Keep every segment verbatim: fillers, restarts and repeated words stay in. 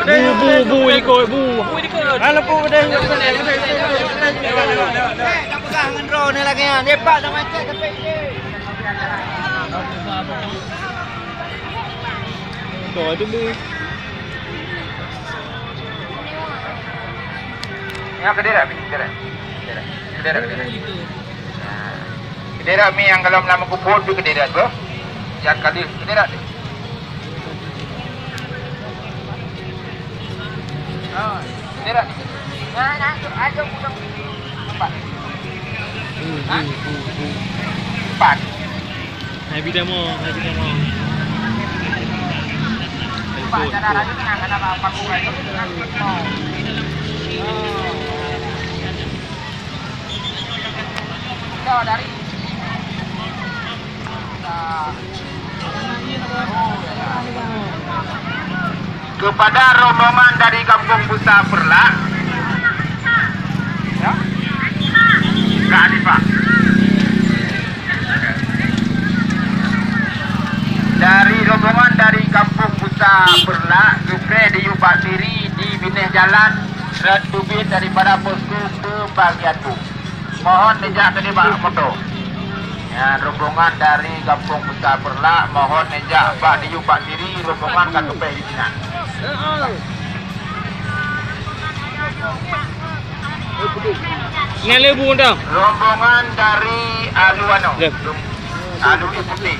Bu, bu, bu ikot, bu. Bu ikot. Ah, lepu deh. Dah pegang ngon droe ni lagèe nyan. Dia pak dah macet sampai sini. Kau ada ni. Ya, kederet, kederet. Kederet, kederet, kederet. Nah, kederet mi nyang kalau meulamu kupot tu kederet tu. Nyang kali kederet tu. Ha, kederet. Nah, nah, tu aja udang. Empat. Ha? Empat. Hai bidang mo, hai bidang mo. Empat, jangan ada tengah, karena apa, apa kurang. Kepada rombongan dari Kampung Busa Peureulak, ya? Kak Hanifah. Dari rombongan dari Kampung Busa Peureulak, geupreh diyueb bak siri di binéh jalan rot teubiet daripada posko pembagian bu. Mohon neujak keudéh bak moto. Ya, rombongan dari Gampông Busa Peureulak, mohon neujak bak diyueb bak siri, rombongan ka geupreh di sinan. Nyan lé bu dah. Rombongan dari Alu Ano. Ya. Alu Putih,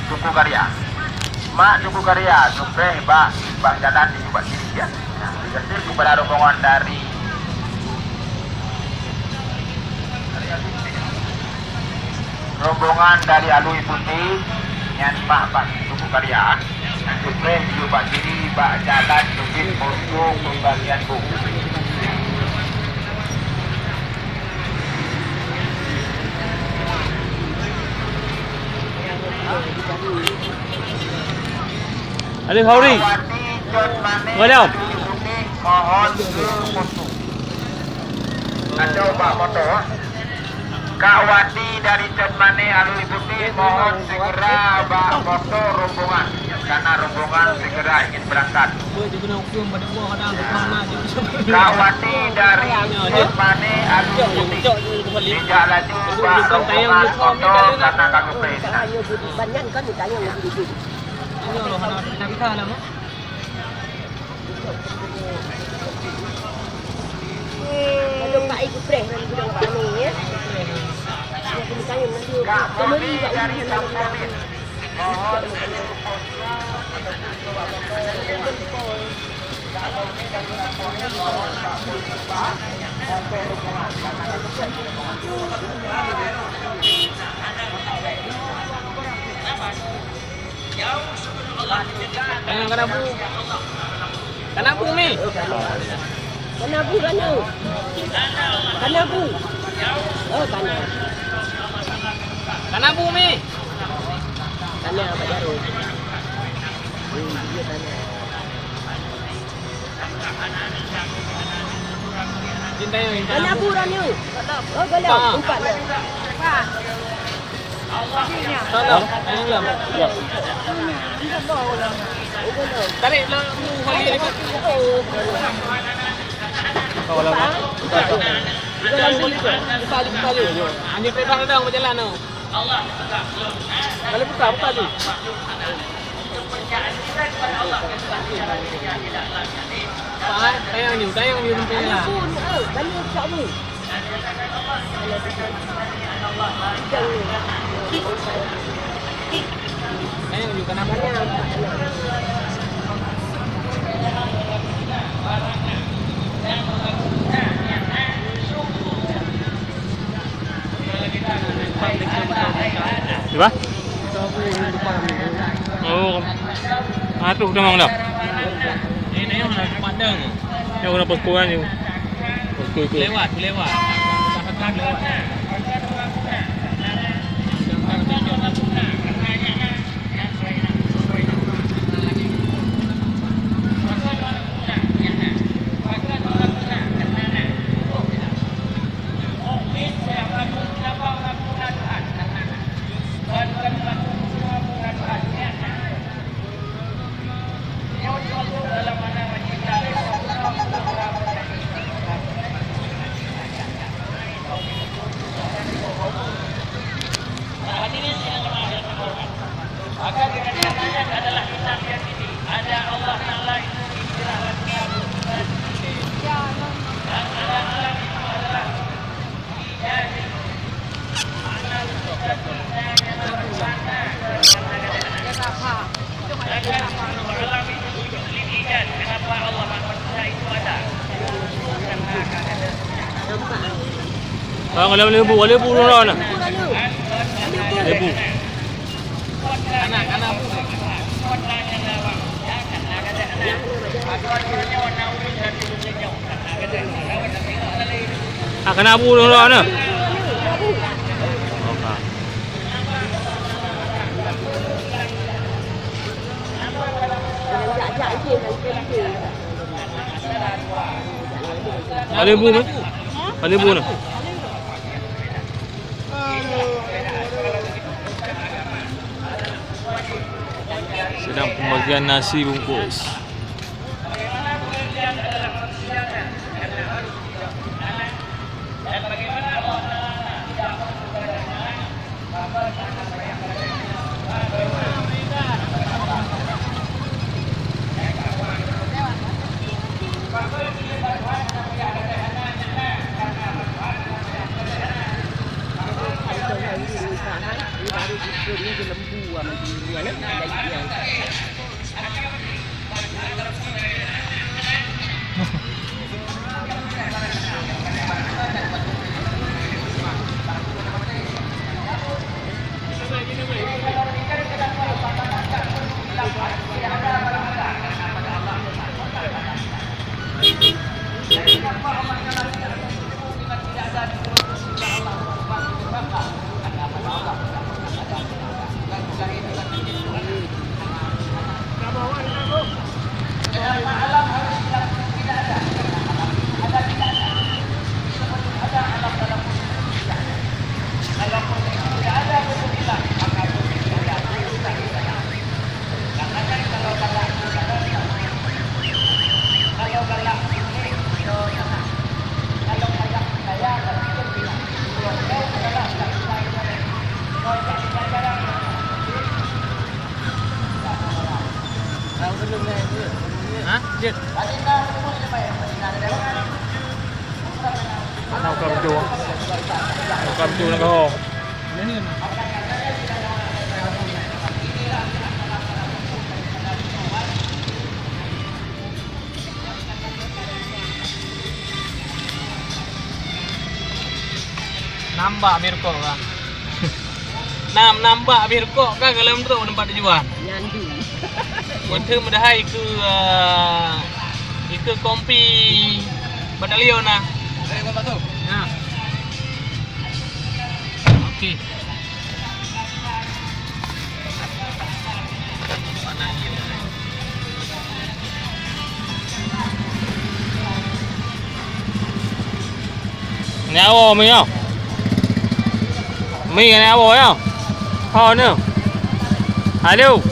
Tugu Karya. Mak Tugu Karya, geupreh bak, bak jalan diyueb bak siri, ya. Nah, terima kasih kepada rombongan dari Rombongan dari Alui Putih nyan mak bak Tugu Karya, geupreh diyueb bak siri bak jalan teubiet posko pembagian bu. Ada Hauri. Walau. Mohon ke posko. Atau bak motor. Kak Wati dari Cut Mané Alui Putih mohon segera bak motor rombongan, karena rombongan segera ingin berangkat. Kak Wati dari Cut Mané Alui Putih, tidak laju bak rombongan motor karena kami perintah. Lalu Pak Ibu preh, lalu bilang Pak Amir, ya. Dia kena tanya nanti. Kembali Pak Ibu. Tanyoe kana bu. Kana bu mi. Kana bu, kana. Kana bu. Oh, kana. Kana bu mi. Kana Abah Jarod. Hmm, iya, kana. Kana bu, kana. Oh, kana. Empat lah. Salah. Salah. Ya. Tarik lah. Kau lah. Buka, buka, buka. Hanya perintah dah berjalan tu. Kalau buka, buka tu. Tayang ni, tayang ni. Pun, eh, banyak tak ni. Diba? Oh. Ah, tu dah mau dah. Ini yang nak pandang. Yang kena posko kan ni. Posko tu. Lewat, lewat. Bang, lhèe bu, lhèe bu droeneuh na. Lhèe bu. Ah, kana bu droeneuh na. Ada bu meh? Ada bu na. Sedang pembagian nasi bungkus. Hah? Jeuet. Mana ukap tu? Ukap tu nak kau. Nambah abéh rukok ka. Nam, nambah abéh rukok ka, galom trok teumpat tujuan. Nyan tu. Meuteumeudahan ikeue, eh, ikeue kompi batalion na. Ya. Oke. Nyawa mi nyoe. Mi nyawa nyoe. Ho nyoe. Halo.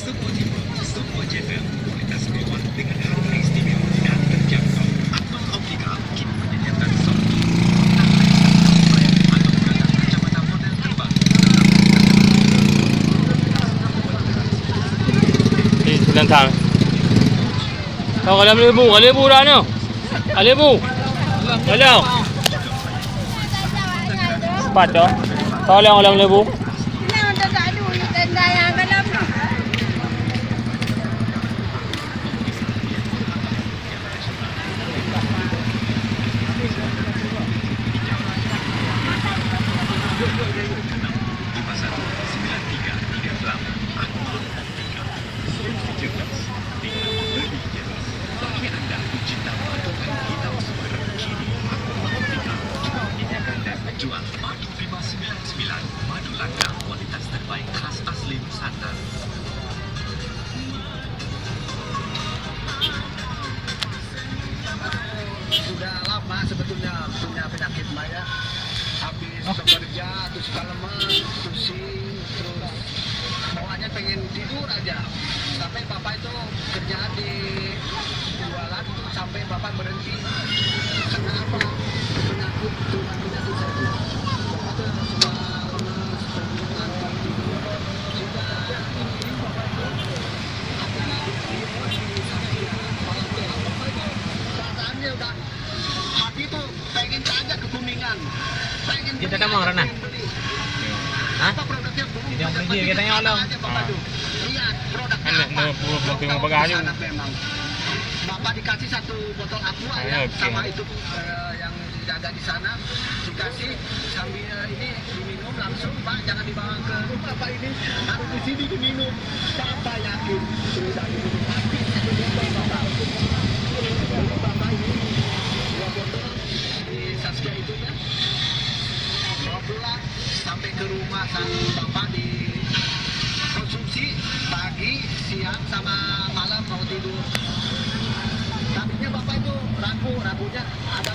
Semua tipe, semua genre, kualitas mewah dengan harga istimewa dan terjangkau. Thang. Tau ka lheueh bu, ka lheueh bu dah nyoe. Ka lheueh bu. Ka lheueh. Pat dah. Tau lheueh, ka lheueh bu. Solusi cerdas dengan lebih cerdas bagi anda pecinta madu dan hitam segar. Kini Aqua Optica dinyatakan dan menjual madu lima sembilan sembilan, madu langka kualitas terbaik khas asli Nusantara. Sudah lama sebetulnya punya penyakit Mbak ya. Habis bekerja, terus suka lemas, pusing, terus bawaannya pengen tidur aja. Sampai Bapak itu kerja di jualan, sampai Bapak berhenti. Karena apa? Penyakit, penyakit saya itu. Bapak itu semua lemas, penurunan, pengen tidur. Sudah ini, Bapak itu ada di, di, di, malam itu, Bapak itu perasaannya udah hati tuh pengen saja ke Kuningan. Pengen beli, pengen beli. Hah? Apa produknya? Jadi yang beli dia, kita nyolong. Aja, Bapak tuh. Lihat produknya apa. Kan mau, mau, mau tengok bagah aja. Di sana memang. Bapak dikasih satu botol aqua ya, oke. Sama itu, eh, yang jaga di sana. Dikasih sambil ini diminum langsung, Pak, jangan dibawa ke rumah, Pak, ini harus di sini diminum. Bapak yakin sudah diminum habis satu botol, Bapak. Jadi Bapak ini dua botol di Saskia itu ya. Bawa pulang sampai ke rumah sa-, Bapak dikonsumsi pagi, siang, sama malam mau tidur. Tadinya Bapak itu ragu, ragunya ada